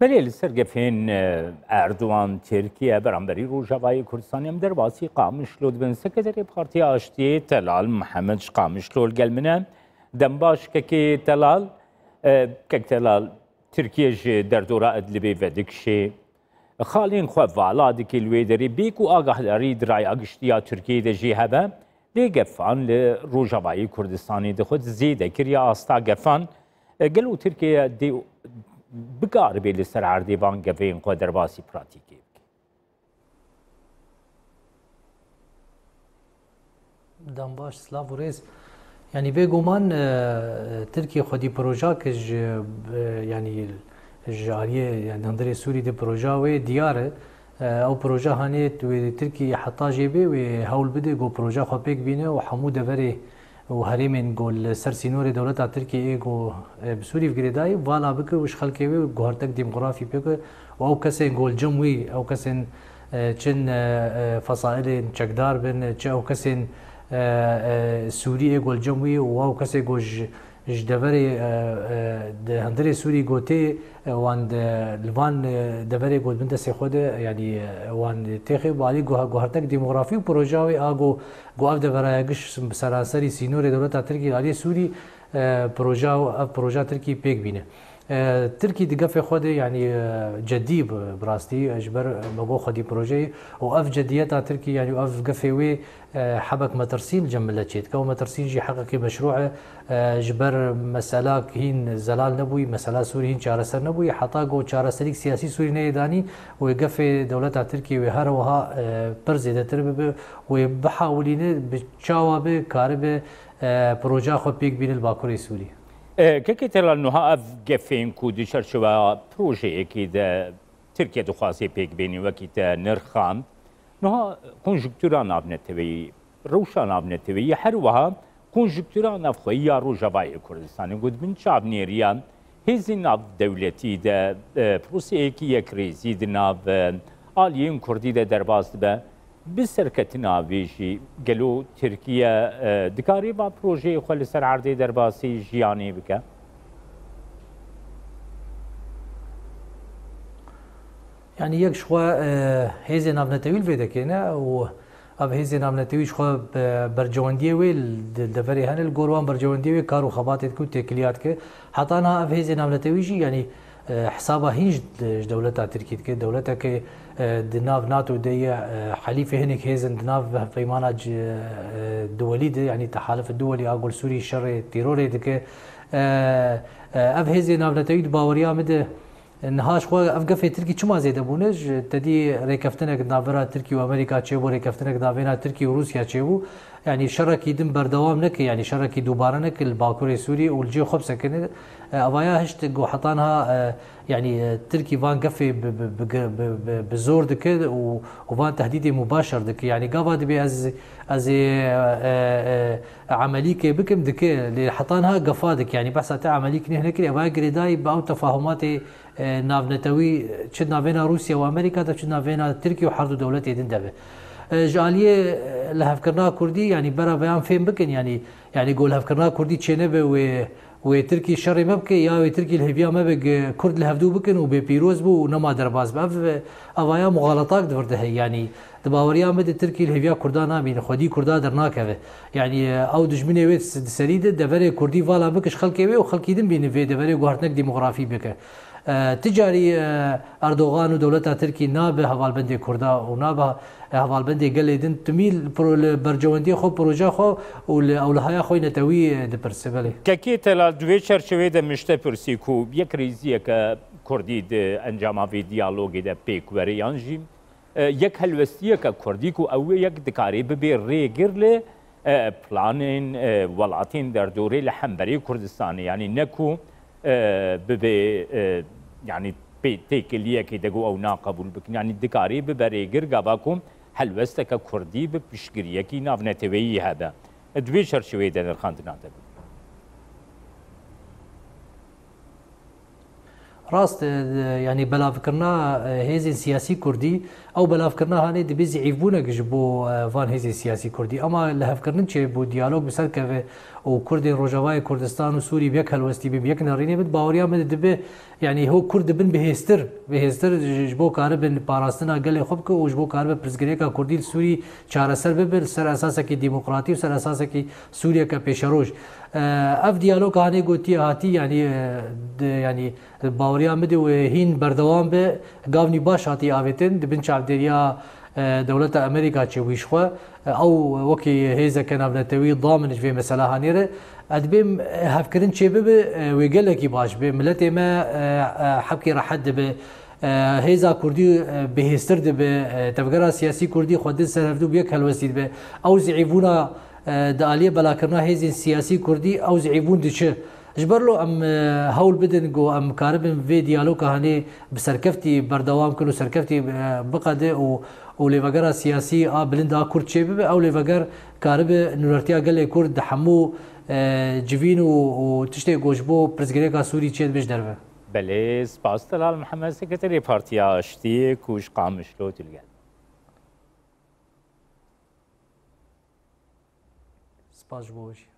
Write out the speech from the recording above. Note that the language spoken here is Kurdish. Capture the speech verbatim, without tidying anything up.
Belê, li ser gefên, e, Erdogan, Tirkiye, beramberî Rojavayê Kurdistanê, em derbasî Qamişlo dibin. Sekreterê Partiya Aştiyê Telal Mihemed ji Qamişlo li gel min e. Dem baş kekê Telal. E, kek Telal, Tirkiye ji derdora Idlibê vedikişê. Xalên xwe vala dike li wê derê. Bê ku agahdarî di raya giştî ya Tirkiyeyê de jê hebe, lê gefan li Rojavayê Kurdistanê de xwe zêde kiriye asta gefan. E, gelo Tirkiye dê bikaribe li ser erdê van gefên xwe derbasî pratîkê bike? Dem baş, silav û rêz. Yanî bêguman, e, Tirkiye xwedî proja ke ji, e, yanî ji aliyê, yanî hundirê Sûrî de proja wê diyar e. E, ew proja hanê wê Tirkiye heta jê bê wê hewl bide ku proja xwe pêk bîne û hemû deverê û herêmên ku li ser sînorê dewleta Tirkiyeyê ku, e, bi Sûrî ve girêdayî, vala bike û ji xelkê wê guhertek demokrafî pêke û ew kesên ku li cem wî, ew kesên, e, çin, e, e, fesailên çekdar bin, çi ew kesên, e, e, Sûrî ê ku li cem wî û ew kesê ku ji, ji deverê, e, e, di hundirê Sûrî ku tê, e, wan di, li van, e, deverê ku bin destê xwe de, yanî, e, wan têxê balî guha-, guhertek demokrafî û proja wê a ku, ku ev deveraya giş bi seranserî sînorê dewleta Tirkî aliyê Sûrî, e, proja, ev proja Tirkî pêk bîne. E, Tirkî di gefê xwe de, yanî, e, cedî bi, bi rastî, e, ji ber me got xwedî projeyê û ev cediyeta Tirkî, yanî ev gefê wê, e, hebek metirsîn li cem milet çê dike. Ew metirsîn jî heqekî meşrû e, e, ji ber mesela hîn zelal nebûyî, mesela Sûrî hîn çareser nebûyî, heta ku çareserîk siyasî Sûrî neyê danî, wê gefê dewleta Tirkiyê wê her wiha, e, pir zêdetir bibe, wê bihawilîne bi çawa be karibe, e, proja xwe pêk bîne li Bakurê Sûrî. E, kekê Telal, niha ev gefên ku di çerçeveya projeyekê de Tirkiye dixwaze pêk bênî, wekî te nirxand, niha konjuktura navneteweyî, rewşa navneteweyî, her wiha konjuktura navxweyî ya Rojavayê Kurdistanê, ku di bin çavnêriya hêzên navdewletî de, e, proseyekî yekrêzî di nav, e, aliyên Kurdî de derbas dibe. Bi serketina vê jî, gelo Tirkiye, e, dikare va projeyê xwe li ser erdê derbasî jiyanê bike? Yanî yek ji xwe, e, hêzên navnetewî li vê dekê ne û ev hêzên navnetewî ji xwe, e, bercewendiyê wê li de-, deverê hene, li gor wan bercewendiyê wê kar û xebatê dike û têkiliya dike. Heta niha ev hêzên navnetewî jî, yanî, e, hesaba hîn ji, ji dewleta Tirkî dike. Dewleteke, e, di nav nato de ye, e, helîfê hinek hêzin di nav hevpeymana ci-, e, duwelî de, yanî tehalife duwelî a gol Sûrî şerê terorê dike. E, e, ev hêzên navnetewî di baweriya min de Niha ji xwe ev gefê Tirkî çima zêde bûne? Ji tedî rêkeftinek navbera Tirkî û Amerîka çêbû, rêkeftinek navêna Tirkî û Rûsya çêbû. Yanî şerekî din berdewam neke, yanî şerekî dubare neke li Bakurê Sûrî û li cihê xwe bisekine. E, avaya hişt ku heta niha, e, yanî, e, Tirkî van gefê bi, bi, bi, bi, bi, bi zor dike û, û van tehdîdê mubaşer dike. Yanî gava dibê ez, ez ê, e, e, emelîkê bikim dike, lê heta niha gefa dike. Yanî behsa te emelîk neh nekirî, avaya girêdayî bi ew tefahumatê e, navnetewî, çi navêna Rûsya û Amerîka de, çi navêna Tirkiye û her du dewletê din de be. E, ji aliyê, e, lihevkirina Kurdî, yanî bera vê em fêm bikin, yanî, yanî ku lihevkirina Kurdî çênebe wê, wê Tirkî şerê me bike, ya wê Tirkî li hêviya me be, ge-, Kurd li hevdû bikin û bê pîroz bû û nema derbas be. Ev, e, avaya muxaletak di vir de heye, yanî di baweriya me de Tirkî li hêviya Kurda namîne, xwedî Kurda dernakeve. Yanî, e, ew dijminê wê di serî de deverê Kurdî vala bike ji xelkê wê û xelkî din bînin vê deverê guhertinek demografî bike. E, ti carî, e, Erdogan û dewleta Tirkî nabe hevalbendê Kurda û nabe, e, hevalbendê gelê din. Timî li pro-, li bercewendiyê xwe, proja xwe û li ewlehaya xwe netewî, e, dipirse. Belê. Kekê Telal, di vê çerçeveyê de min ji te pirsî ku yek rêziyeke Kurdî di encama vê diyalogê de pêk were yan jî, e, yek helwestiyeke Kurdî ku ew yek dikarê bibê rêgir li, e, planên, e, welatên derdorê li hemberî Kurdistanê, yanî ne ku, e, bibê, e, yanî pê-, têkiliyekê de ku ew naqebûl bikin, yanî dikarê bibe rêgir gava ku helwesteke Kurdî bi piştgiriyekî navneteweyî hebe. Di vê çerçeveyê de nirxandina te bibe. Rast, e, yanî belavkirina, e, hêzên siyasî Kurdî, ew belavkirina hanê dibê zîîfbûnek ji bo, e, van hêzên siyasî Kurdî. Ema lihevkirin çêbû, diyalog bi ser keve û Kurdên Rojavayê Kurdistan û Sûrî bi yek helwestî bin, bi yek nerînê bin, baweriya min dibe, yanî ho Kurd dibin bihêztir, bihêztir ji, ji bo karibin parastina gelê xwe bikin û ji bo karibin pirsgirêka Kurdî li Sûrî çareser bibe li ser esasekî demokratî û ser esasekî Sûriyeke pêşeroj. E, ev diyaloga hanê gotiye hatî, yanî, e, di, yanî baweriya min de wê hîn berdewam be, gavnî baş hatî avêtin, di bin çavdêriya, e, dewleta Amerîka çêbûyî ji xwe. E, ew wekî hêzeke navnetewî damin ji vê mesela hanê re. Ez dibêm, e, hevkirin çêbibe, e, wê gelekî baş be. Miletê me, e, e, hevkî rehet dibe. E, hêza Kurdî, e, bihêztir dibe. E, tevgera siyasî Kurdî xwe din ser hevdû bi yek helwestî dibe. Ew zîîfbûna, e, di aliyê belakirina hêzên siyasî Kurdî ew zîîfbûn diçe. Ji ber lo em, e, hewl bidin ku em karibin vê diyaloga hanê bi serkeftî berdewam kin û serkeftî, e, biqede û, û lêvegera siyasî a bilind a Kurd çêbibe, ew lêveger karibe nûnertiya gelê Kurd di hemû, e, civîn û, û tiştê ku ji bo pirsgirêka Sûrî çêdibe ji derve. Belê, spas Delal Mihemed, Sekreterê Partiya Aştiyê ku ji Qamişlo tu li gel. Spas ji bo wê jî.